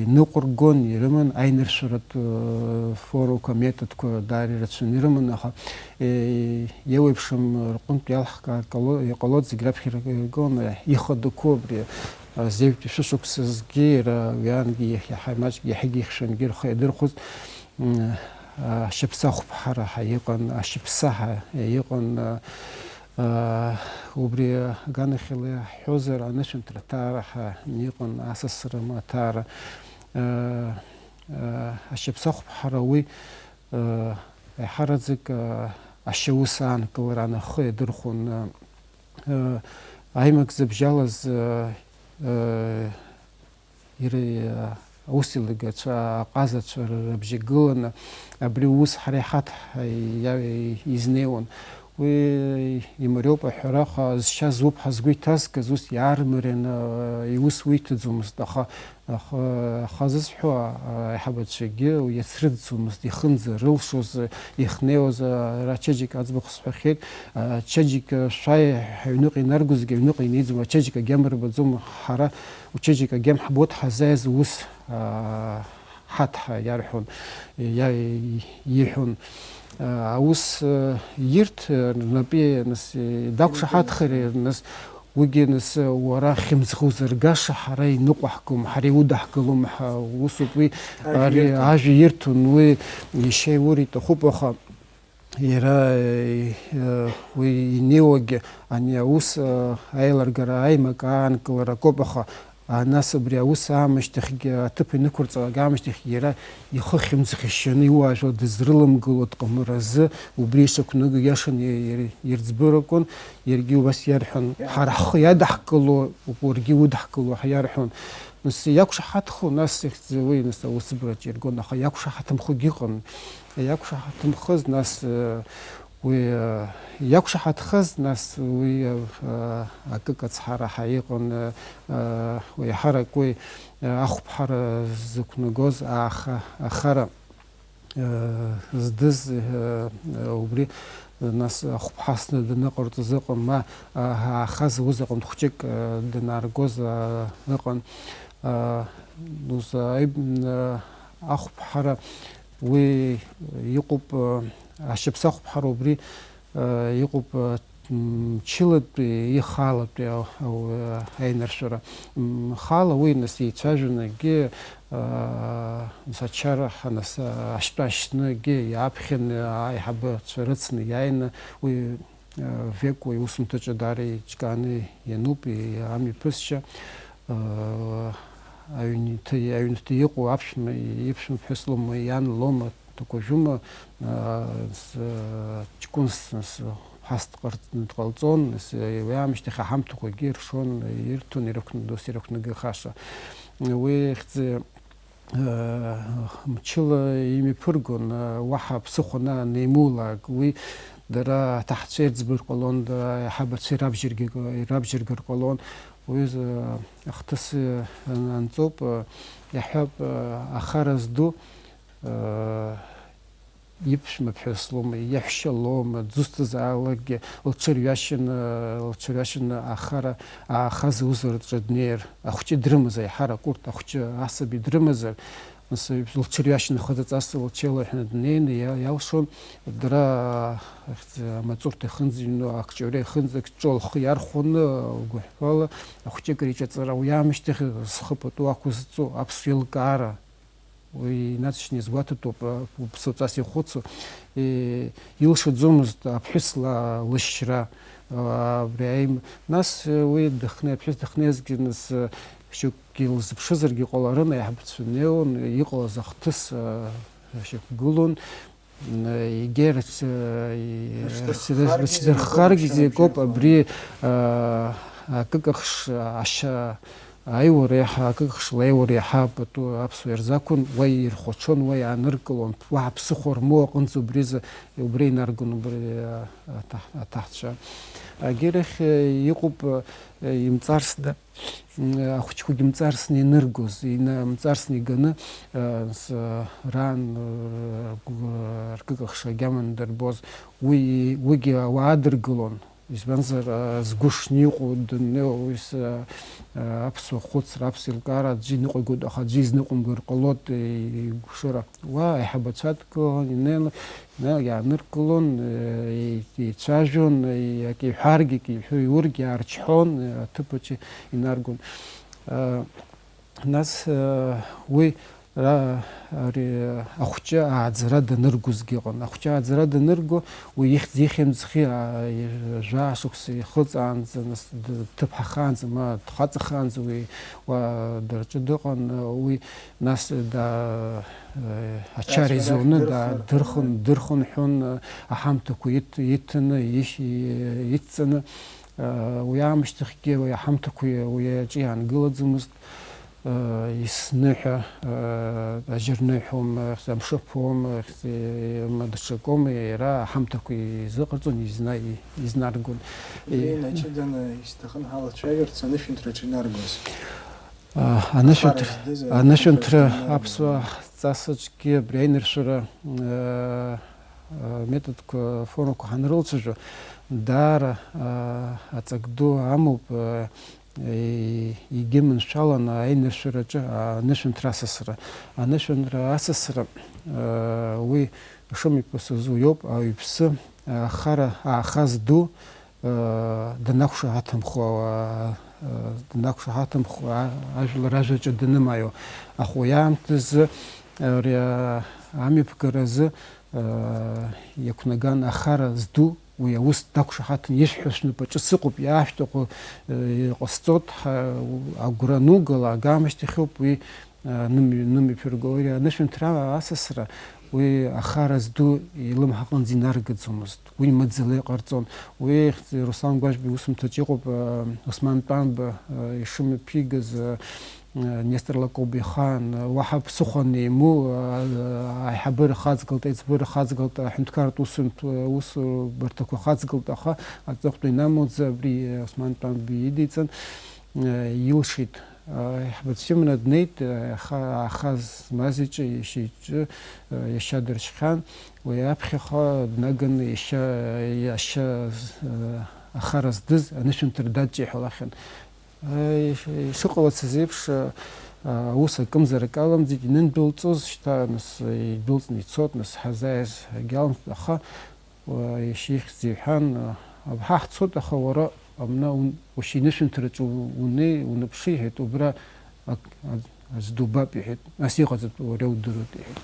Иныҟәыргон, ирыман аиныршәаратә, э, формақәа, методқәа даара ирацәаны ирыман, аха, э, еиуеиԥшым рҟынтә иалҳкаар ҟало-, иҟалоит, зегь раԥхьа иргон, э, ихадақәоу абри, э, зеижәтәи шәышықәсазгьы иара уиаангьы иахьа маҷк иаҳагьы ихшәангьы рхы иадырхәоз, м, ашьаԥса ахәԥҳара ҳәа иҟан, ашьаԥса ҳәа иҟан, э, Убри аганахьала иаҳҳәозар, анышәынҭра аҭаара ҳәа иҟан, асасрама аҭаара. Ашьаԥсахәԥҳара уи, еиҳараӡак, ашьаус аанкылара анахы иадырхәон. Аимак зыбжьалаз, Иара, аусеилыргацәа, аҟазацәа рыбжьагыланы абри аус ҳара иҳаҭ-, иа-, изнеиуан. Уи имариоуп аҳәара, аха зшьа зуп ҳәа згәы иҭазгаз ус иаармарианы, иус уиҭаӡомызт, аха, аха, аха зысҳәо, аиҳабацәагьы иацрыҵӡомызт, ихынӡарылшоз, ихнеиуаз, ара ачеиџьыка аӡбахә сҳәахьеит, ачеиџьыка шәааи ҳәа аҩныҟа инаргозгьы аҩныҟа инеиӡом, ачеиџьыка агьама рбаӡом, ҳара Учеиџьыка агьама ҳбоит ҳазааиз ус, аа, ҳаҭ ҳәа иарҳәон, иа-, иҳәон. Аус, э, ирҭ, э, рнапы, нас, э, дақәшаҳаҭхар, нас, уигьы, нас, э, уара хьымӡӷ узыргаша, ҳара иныҟәаҳгом, ҳара иудаҳкылом ҳәа, усоуп уи, Ажәа ари ирҭон. Ажәа ирҭон, уи ишьа иура иҭахуп, аха Иара, э, уи инеиуагьы ани аус, э, аилыргара, аимак аанкылара акоуп, аха, а, нас абри аус аамышьҭахьгьы, аҭыԥ инықәырҵалак аамышьҭахь иара ихы хьымӡӷ ишьаны иуаажәлар дызрылымгыло дҟамыр азы убри ишақәнаго иашаны ир-, ирӡбыр акәын, иаргьы убас иарҳәон, ҳара ҳхы иадаҳкыло уаргьы удаҳкыло ҳәа иарҳәон. Нас иақәшаҳаҭхо, нас ихьӡ-, уи, нас, аусыбраҿы иргон, аха иақәшаҳаҭымхогьы ыҟан. Иақәшаҳаҭымхыз, нас, э, уи, э, иақәшаҳаҭхаз, нас уи, э, э, акык ацҳара ҳәа иҟан, э, э, уи еиҳарак уи, э, ахәԥҳара зықәнагоз ааха-, ахара. Здыз, убри, нас ахәԥҳа зны даныҟарҵоз ыҟан, ма, аахаз аус аҟынтә хәҷык данааргоз ыҟан. Ус, ахәԥҳара уи иҟоуп, ашьаԥсахәԥҳара убри иҟоуп, мчылатәи, ихалатәи ау-, ау-, аиныршәара. Хаала уи нас еицәажәон, егьи, нас ачара, нас ашьтәа шьны, егьи иааԥхьаны аиҳабацәа рыцны иааины уи, Веко иусумҭаҿы даара иҿкааны иануп, амҩаԥысшьа, аҩнаҭа, аҩнаҭа иҟоу аԥшәма, иԥшәма ԥҳәыс лоума, иан лоума, Ҭакәажәыма, а, с-, ҷкәынс, с-, ԥҳас дҟарҵ-, дҟалҵон, с-, уи аамышьҭахь аҳамҭақәагьы иршон, ирҭон, ирықән-, дос ирықәнагахаша. Уи хьӡы, а, мчыла имҩаԥыргон, а, уаҳа ԥсыхәа ана-, анеимулаак, уи дара аҭаҳцәа ирӡбар ҟалон, дара аиҳабацәа ирабжьыргьы-, ирабжьыргар ҟалон. Уи зы ахҭыс, а, анҵоуп, а, иаҳҳәап, а, ахара зду, Иԥшәма ԥҳәыс лоума, иаҳәшьа лоума, дзусҭазаалакгьы лҽырҩашьаны, лҽырҩашьаны ахара аахаз аус рҿы днеир, ахәҷы дрымазар, еиҳарак урҭ ахәҷы асаби дрымазар, нас лҽырҩашьаны хыҵыҵас лҽеилаҳәаны днеины иа-, иалшон, дара ахьӡ-, амаҵурҭа ихынӡаҩны, акҿаҩра ихынӡа, акҿҿо лхы иархәаны, лгәыҳәԥала ахәҷы акыр иҿаҵара, уи аамышьҭахь зхы пату ақәызҵо аԥсуа еилкаара. Уи инаҵшьны иазгәаҭатәуп, а, ԥсуаҵас ихәыцуа, е, илшаӡомызт аԥҳәыс ла-, лышьра, а, абри аим-, нас, э, уи дыхне-, аԥҳәыс дыхнеизгьы, нас, э, Шьоукгьы илзыԥшызаргьы ҟаларын, аиҳабацәа неиуан, иҟалаз ахҭыс, а, шьақәгылон. Егьа рыц-, рыцдырххаргьы зегь акоуп, абри, а, акыкахш ашьа аиуара иаҳа, акыкахш лаиуара иаҳа пату аԥсуа ирзақәын, уа ирхәаҽон, уа иааныркылон, уаҳа ԥсыхәа рмоу аҟынӡа убри, убри инаргон, убри, а, аҭаҳ-, аҭаҳцәа. Егьирахь, а, иҟоуп, а, имҵарсны, ахәыҷқәагьы мҵарсны иныргоз, ина-, мҵарсны иганы, а, с-, ран, а, ргәы-, ркыкахш агьама андырбоз, уи, уигьы ауаа адыргылон. Избанзар, а, згәы шниҟәо, даннеиуа уи с-, а, аԥсуа хәыцра, аԥсуа еилкаара аӡәы иныҟәигоит, аха аӡәы изныҟәымгар ҟалоит, и-, игәшыра. Уа аиҳабацәа адкылан, инеины, инеины иааныркылон, е-, еицәажәон, е-, акы иҳәаргьы, акы иҳәо иургьы аарчҳон, е-, аҭыԥаҿы инаргон. Е, нас, е, уи ра-, ари ахәҷы ааӡара даныргозгьы ыҟан. Ахәҷы ааӡара данырго, уи ихьӡ ихьымӡӷи, а, жәаа шықәса ихыҵаанӡа, нас д-, дҭыԥҳахаанӡа, ма дхаҵахаанӡа уи уа дараҿы дыҟан, уи Нас да-, э, ачара изауны, да, дырхын, дырхынҳәуан, э, аҳамҭақәа иҭ-, иҭаны, ишь-, и-, идҵаны, э, уи аамышьҭахьгьы уи аҳамҭақәа уи аҿы иаангылаӡомызт, э, исныҳәа, э, ажьырныҳәом, э, амшаԥом, э, ма даҽаком, иара аҳамҭақәа изыҟарҵон, изна-, изнаргон. Убри инаҷыданы исҭахын ҳалацәажәарц анышәынҭраҿы инаргоз. А, анышәынҭра, Ахара здыз, анышәынҭра анышәынҭра аԥсуа ҵасаҿгьы абри аиныршәара, а, а, методқәа, формақәа ҳанрылацәажәо, даара, а, аҵак ду амоуп, а, и-, егьи маншәаланы аиныршәараҿы анышәынҭра асасра. Анышәынҭра асасра, а, уи шымҩаԥысыз уиоуп, ауаҩԥсы, а, ахара, аахаз ду, данақәшаҳаҭымхо, данақәшаҳаҭымхо, ажәлар ажәаҿы данымааиуа. Аха уи аамҭазы ари амҩаԥгаразы иақәнаган ахара зду, уи аус дақәшаҳаҭын, ишәҳәо снапаҿы сыҟоуп, иаашәҭаху иҟасҵоит, агәра нугала, ага амышьҭахьоуп уи. Ным-, нымҩаԥырго, уи анышәынҭра асасра, уи ахара зду илымҳа аҟынӡа инаргаӡомызт. Уи маӡала иҟарҵон. Уи ихьӡ-, Руслан Гәажәба иусумҭаҿ иҟоуп, а, Осман Тәанба, а, ишымҩаԥигаз, а, а, Нестор Лакоба ихаан, а, уаҳа ԥсыхәа анеимоу, а, а, аиҳабыра хаҵгылт, аиҵбыра хаҵгылт, аҳәынҭқарратә усумҭ-, усубарҭақәа хаҵгылт, аха аҵыхәтәа инамоуӡа абри, а, Осман Тәанба идиҵан, а, илшеит. Аиҳабацәа иманы днеит, аха, аха змаз иҿы, иашьа иҿы, иашьа дыршьхьан, уи аԥхьаҟа днаганы иашьа, иашьа, ахара здыз анышәынҭра дадҵа иҳәалахьан. Ишыҟалацыз еиԥш, аус акымзарак аламӡеит, инындәылҵоз шьҭа, нас, идәылҵны ицот, нас ҳазааиз агьалымҵит, аха Уа, иашьа ихьӡ иҳәан, абҳа ҳцоит, аха уара абна ун-, уашьа инышәынҭраҿы у-, унеи, унаԥшы, иҳәеит, убра ак-, аӡ-, аӡә дубап, иҳәеит, нас иҟаҵатәу уара удыруеит, иҳәеит.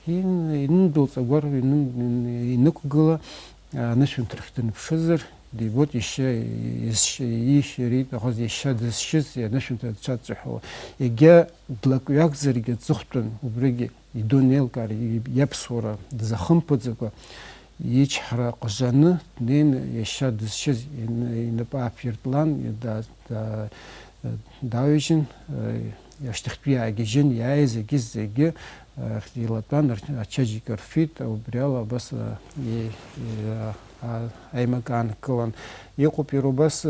Ин-, инындәылҵ агәар ин-, ин-, инықәгыла, анышәынҭрахь дынаԥшызар, дибоит иашьа, иашьа, иашьа ииҭахыз, иашьа дызшьыз, анышәынҭра дцәаҵәахуа. Егьа длакҩакзаргьы аҵыхәтәан, убригьы идунеилкаар, иаԥсуара дазахымԥаӡакәа, ичҳара ҟажаны днеины, иашьа дызшьыз ин-, инапы ааԥиртлан, да-, да-, даҩажьын, ашьҭахьтәи иаагьежьын, иааиз егьыс зегьы, илатәан, ачаџьик рфит, убри ала абас, и-, и-, а-, аимак аанкылан. Иҟоуп иара убас,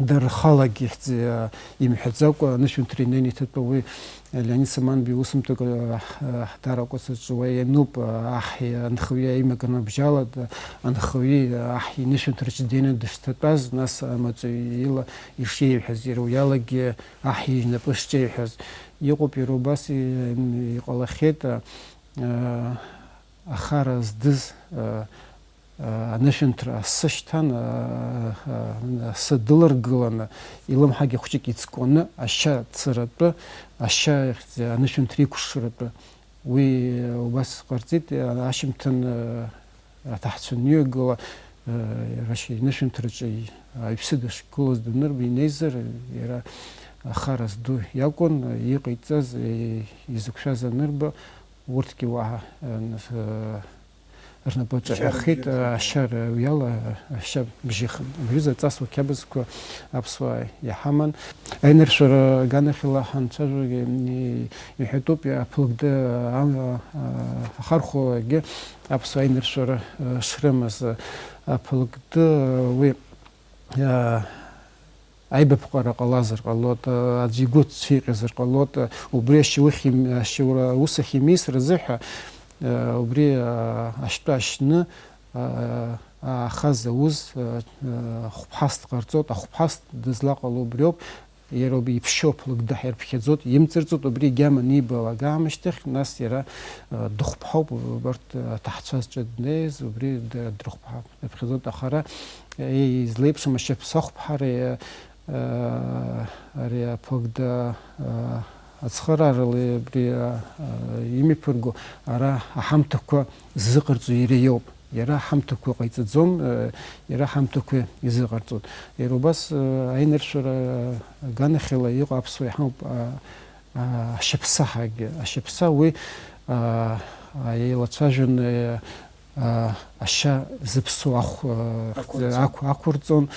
Дара рхалагьы ихьӡ, э, имҳәаӡакәа, анышәынҭра инеины иҭатәоу уи, э, Леонид Саманба иусумҭақәа, э, ҳдара акәасаҿы уа иануп, э, аҳ, анхаҩы аимак аныбжьалада, анхаҩы, э, аҳ инышәынҭраҿы днеины дышҭатәаз, нас амаҵуҩ ила ишиеиҳәаз, иара уиалагьы аҳ инапы шҿеиҳәаз. Иҟоуп иара убас, и-, иҟалахьеит, э, э, ахара здыз, э, анышәынҭра асы шьҭан, асы дыларгыланы, илымҳагьы хәҷык ицкуаны, ашьа цыратәы, ашьа анышәынҭра иқәшратәы. Уи убас ҟарҵеит, ашьыжьымҭан аҭаҳцәа аныҩагыла, рашьа инышәынҭраҿы аҩԥсы дышгылоз данырба инеизар, иара ахара зду иакәын, иҟаиҵаз, изықәшәаз анырба, урҭгьы уаҳа, э, рнапы ҿаҳәахеит, ашьара уиала, ашьа бжьихын. Абри аҩыза аҵасуа қьабзқәа аԥсуаа иҳаман. Аиныршәара аганахьала ҳанцәажәогьы, и-, иҳәатәуп, аԥлыгды, а, а, ахархәагьы аԥсуа аиныршәара, а, шрымаз, аԥлыгды, а, уи, а, аибаԥҟара ҟалазар ҟалоит, а, аӡә игәы цәиҟьазар ҟалоит, а, убри ашьаухь им-, ашьаура аус ахь имеисыр азыҳәа, а, убри, а, ашьтәа ашьны, а, аахаз ауз, а, а, хәԥҳаст ҟарҵоит, ахәԥҳаст дызлаҟало убриоуп, иара убри иԥшьоуп, лыгдаҳ ирԥхьаӡоит, имҵырҵоит, убри агьама анибалак аамышьҭахь, нас иара, а, дыхәԥҳауп, убарҭ аҭаҳцәа зҿы днеиз, убри д-, дрыхәԥҳа-, дыԥхьаӡоит, аха ара, е, излеиԥшым ашьаԥсахәԥҳареи, а, ари аԥлыгда, а, ацхыраарала абри, а, а, имҩаԥырго ара аҳамҭақәа ззыҟарҵо иара иоуп. Иара аҳамҭақәа ҟаиҵаӡом, а, иара аҳамҭақәа изыҟарҵоит. Иара убас, а, аиныршәара аганахьала иҟоу аԥсуа иҳамоуп, а, а, ашьаԥсаҳагьы. Ашьаԥса уи, а, а, еилацәажәаны, а, ашьа зыԥсоу ахә, а, Ақәырҵон. Ақә-, ақәырҵон.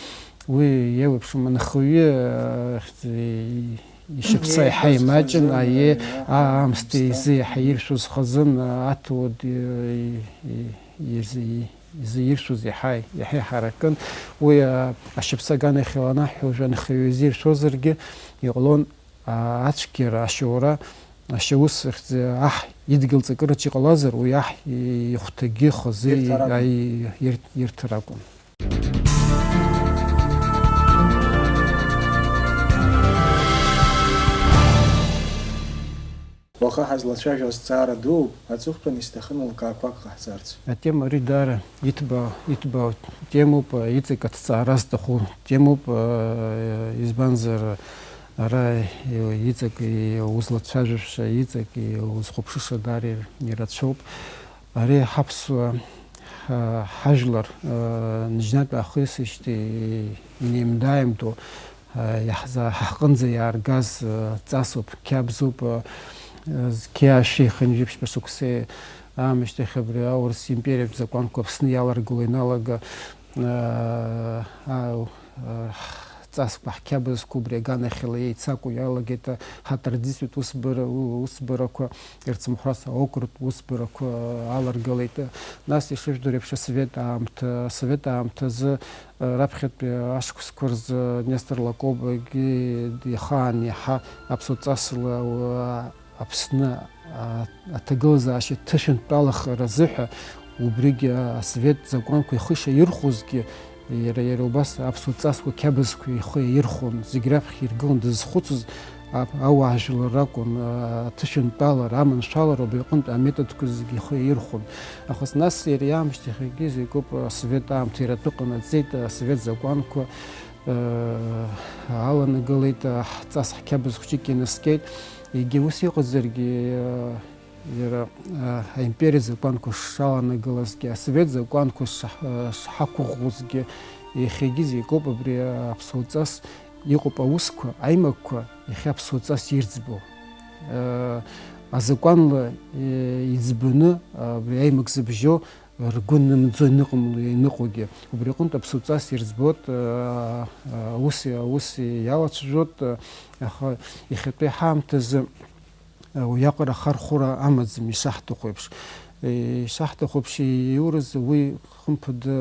Уи еиуеиԥшым анхаҩы, а, и-, ишьаԥса иаҳа Иеиҳәаз имаҷын, хазын, аиеи, а, а, аамсҭа аамсҭа. Изы иаҳа иршәыз хазын, а, аҭауад, и-, и-, изы, изы иршәыз иаҳа, иаҳа иҳаракын. Уи, а, ашьаԥса аганахьала анаҳҳәо, уажәы анхаҩы изы иршәозаргьы, иҟалон, а, ацәгьара, ашьоура, ашьаус ахьӡ-, аҳ идгьыл ҵакыраҿ иҟалазар, уи аҳ ихәҭагьы хазы Ирҭар акәын. Аи-, ир-, ирҭар акәын. Уаха ҳазлацәажәо азҵаара дууп, аҵыхәтәан исҭахын лкаақәак ҟаҳҵарц. Атема ари даара иҭбаау, иҭбаау темоуп, иҵегь аҭҵаара зҭаху темоуп, избанзар, ара иҵегь узлацәажәаша, иҵегь узхәаԥшыша даара ирацәоуп. Ари ҳаԥсуа, ҳа-, ҳажәлар, ы, ныжьнатә аахысижьҭеи инеимда-ааимдо, ы, иаҳза-, ҳаҳҟынӡа иааргаз, ы, ҵасуп, қьабзуп, ы, ы, зқьи аашәи хынҩажәи ԥшьба шықәсеи аамышьҭахь абри аурыс империатә закәанқәа Аԥсны иаларгыло иналага, ы, а, ы, ҳҵасқәа, ҳқьабзқәа убри аганахьала еицаку иалагеит, ы, ҳатрадициатә усбара-, у-, усбарақәа, ирцымхәрас аокругтә усбарақәа аларгалеит. Нас, ишыжәдыруа еиԥш, асовет аамҭа, асовет аамҭазы, раԥхьатәи ашықәсқәа рзы Нестор Лакобагьы ихаан иаҳа аԥсуа ҵасла, уа, Аԥсны, а, аҭагылазаашьа ҭышәынтәалахара азыҳәа, убригьы асовет закәанқәа ихы шаирхәозгьы, иара, иара убас аԥсуа ҵасқәа қьабзқәа ихы иаирхәон, зегь раԥхьа иргылан дызхәыцыз, а-, ауаажәлар ракәын, а, аҭышәынтәалара, аманшәалара убри аҟынтә аметодқәа зегьы ихы иаирхәон. Аха нас иара иаамышьҭахьгьы зегь акоуп, асовет аамҭа иара атәы ҟанаҵеит, асовет закәанқәа, э, аланагалеит, а, ҳҵас ҳқьабз хәҷык инаскьеит. Егьа ус иҟазаргьы, э, иара, э, аимпериа закәанқәа шаланагалазгьы, асовет закәанқәа шаҳ-, э, шҳақәыӷәӷәозгьы, иахьагьы зегь акоуп абри аԥсуа ҵас. Иҟоуп аусқәа, аимакқәа иахьа аԥсуа ҵас ирӡбо. Э, азакәанла, э, иӡбаны, абри аимак зыбжьо ргәы нымӡо иныҟамло, ианыҟоугьы. Убри аҟынтә аԥсуа ҵас ирӡбоит, э, э, аус, аус иалацәажәоит, э, аха иахьатәи ҳаамҭазы, э, уиаҟара ахархәара амаӡам, ишаҳҭаху еиԥш. Э, ишаҳҭаху еиԥш ииурыз уи хымԥада,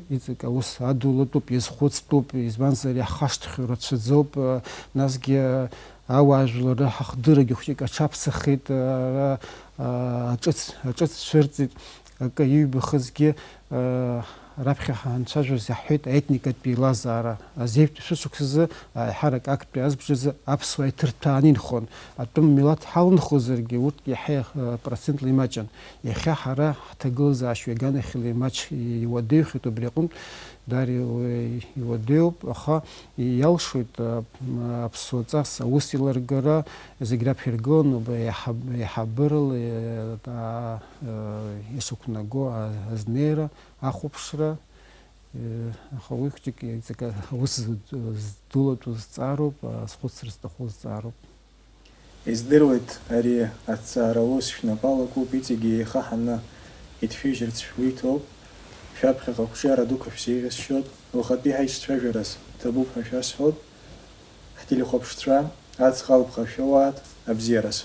иҵегь аус адулатәуп, иазхәыцтәуп, избанзар, иаҳхашҭхьоу рацәаӡоуп, э, насгьы, э, ауаажәларра ҳахдыррагьы хәҷык аҽаԥсахит, э, ара, э, аҿыц, аҿыц цәырҵит, акы иҩбахызгьы, э, раԥхьа ҳанцәажәоз иаҳҳәеит аетникатә еилазаара. Азеиԥш шәышықәсазы, аиҳарак актәи азбжазы аԥсуаа иҭырҭәааны инхон. Атәым милаҭ ҳаланхозаргьы, урҭ иаҳа, э, процентла имаҷын. Иахьа ҳара ҳҭагылазаашьа иаганахьала имаҷ иуадаҩхеит, убри аҟынтә даара иу-, иуадаҩуп, аха иалшоит, а, м, аԥсуа ҵас аус еилыргара, зегь раԥхьа иргыланы, убри аиҳаб-, аиҳабыра, э, а, э, ишықәнаго, а, азнеира, ахәаԥшра, Аха уи хәҷык иҵакы аус здулатәу зҵаароуп, азхәыцра зҭаху зҵаароуп. Издыруеит, ари аҭҵаара ус шәнапы алакуп, иҵегьы еихаҳаны иҭшәыжьырц шәгәы иҭоуп. Шәаԥхьаҟа ақәҿиара дуқәа шәзеиӷьасшьоит. Уахатәи ҳаицәажәараз ҭабуп ҳәа шәасҳәоит. Ҳтелехәаԥшцәа, аҵх алԥха шәоуааит, абзиараз.